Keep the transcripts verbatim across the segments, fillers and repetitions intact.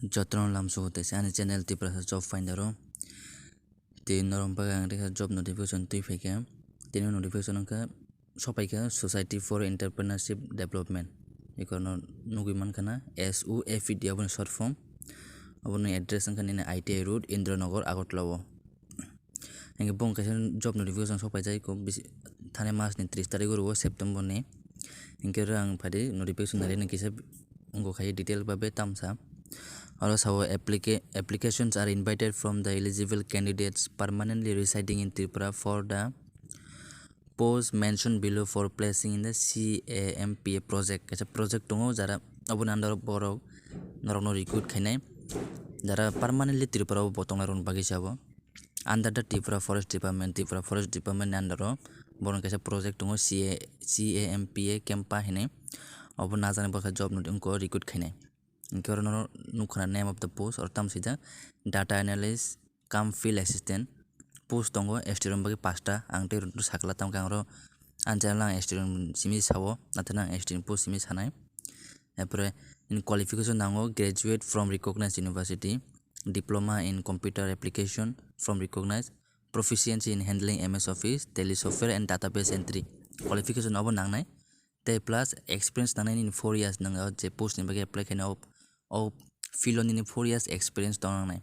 Jotono lamsogo teisa ani channel Tiprasa Job Finder o. Tei norok bagwi ang rikha job notification twi phaikha. Tini notification wngkha, sopaikha Society for Entrepreneurship Development. Ikorno nugwi mankha na S O F E D, aboni short form. Aboni address wngkha nini I T I Road, Indranagar, Agartala o. Hinkhe bo kaisa job notification sopaijak, eko bisi-, thani mas ni tris tarik o, September ni. Hinkhe oro ang phadi notification nai rwna kisa wngkha khai detail ba be tamsa. Oro sao applica-, applications are invited from the eligible candidates permanently residing in Tripura for the post mentioned below for placing in the C A M P A project. Kaisa project tongo, jara aboni under o borok norokno recruit khainai, jara permanently Tripura o bo tongnai rokni bagwi se abo. Under the Tripura Forest Department, Tripura Forest Department ni under o borokni kaisa project tongo, C A, C A M P A Campa hinwi. Obo najani bwkha job no wngkha recruit khainai. Hinkhe oro no nukha na name of the post, oro tamo swijak data analyst cum field assistant. Post tongo S T rokni bagwi pasta, ang tei rwngthok sakla, tamo khe ang oro ani channel ang S T rok simi sao, nathani ang S T ni post simi sanai. Erpore in qualification nango graduate from recognized university, diploma in computer application from recognized, proficiency in handling M S Office, Tally software and database entry. Qualification obo nangnai. Tei plus experience nangnai nini four years nang o je post ni bagwi apply khainai o, o field o nini four years experience tong nangnai.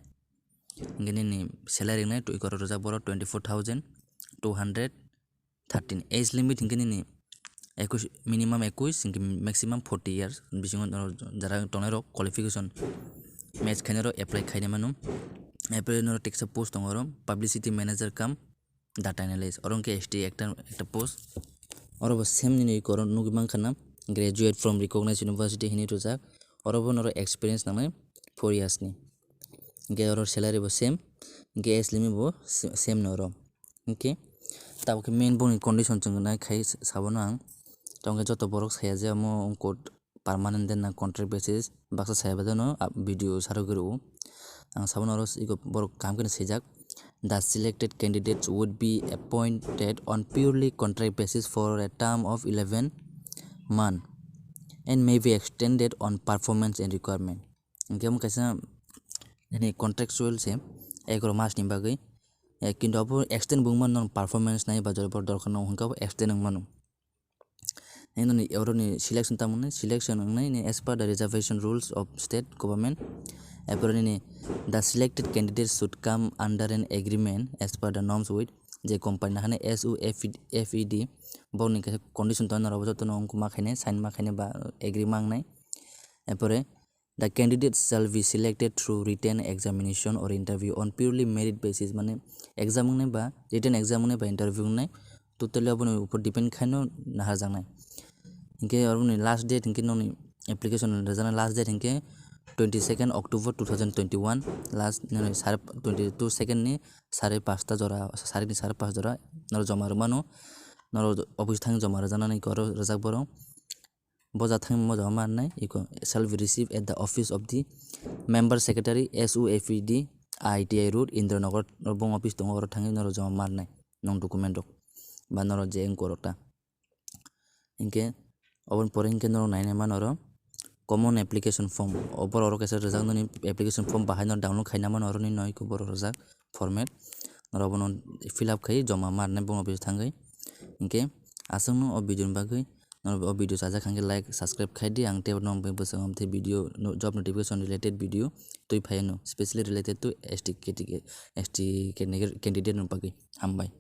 Hinkhe nini salary wngnai twi korok rwjak borok twenty four thousand two hundred thirteen. Age limit hinkhe nini ekush, minimum ekush hinkhe maximum forty years bisingo norok jara tongnai rok qualification match khainai rok apply khainai mano. Apply norok teksa post tongo oro, publicity manager cum data analyst, oro hinkhe S T ekta, ekta post. Oro bo same nini eko oro nugwi mankha na, graduate from recognized university hinwi rwjak. Oro bo norok experience nangnai four years ni. Hinkhe oro salary bo same, hinkhe age limit bo se-, same no oro. Hinkhe tabuk khe main boni condition chwng nai khai s-, sabo no ang. Tamo khe joto borok saya je omo wngkha permanent de na contract basis, baksa saya bai de no, ah, video saro guru. Ang sabo no oro eko borok kaham khe no swijak. The selected candidates would be appointed on purely contract basis for a term of eleven month and may be extended on performance and requirement. Hinkhe omo kaisa nini contractual se egaroh mas ni bagwi. Eh, kintu abo extend bo wngmano, performance nai ba jora bo dorkar no hwnka bo extend wngmano. Nini oro ni selection tamo wngnai, selection wngnai ni as per the reservation rules of state government. Erpore nini the selected candidates should come under an agreement as per the norms with je company nahani S O F E D, borokni kaisa condition tongo, norok bo jotono wngkuk ma khainai, sign ma khainai ba agree ma wngnai. Erpore the candidates shall be selected through written examination or interview on purely merit basis, mane exam wngnai ba written exam wngnai ba interview wngnai, totally aboni upor depend khaino naharjaknai. Hinkhe aboni last date hinkhe nokni application rwjaknai last date hinkhe twenty second October two thousand twenty one, last nini sare twenty two second ni sare pasta jora, sare ni sare pas jora norok joma rwmano, norok office thang joma rwjaknani oro rwjak borok. Boja thang moja ma nai iko shall be received at the office of the member secretary S O F E D I T I road Indranagar, norok bong office tongo, oro thangwi norok joma ma nai nong document rok ba norok je wngkha rok ta. Hinkhe oboni pore hinkhe norok nainai mano oro common application form, o borok oro kaisa rwjak nini application form bahai no download khaina mano, oro nini no iko borok rwjak format, norok bono fill up khai joma ma nai bong office thangwi. Hinkhe aswkno o video ni bagwi norok o video chajak hinkhe like, subscribe khai di, ang tei norok bai bwskango amtwi video no-, job notification related video twi phai no, specially related to S T category, S T candidate no bagwi. Hambai.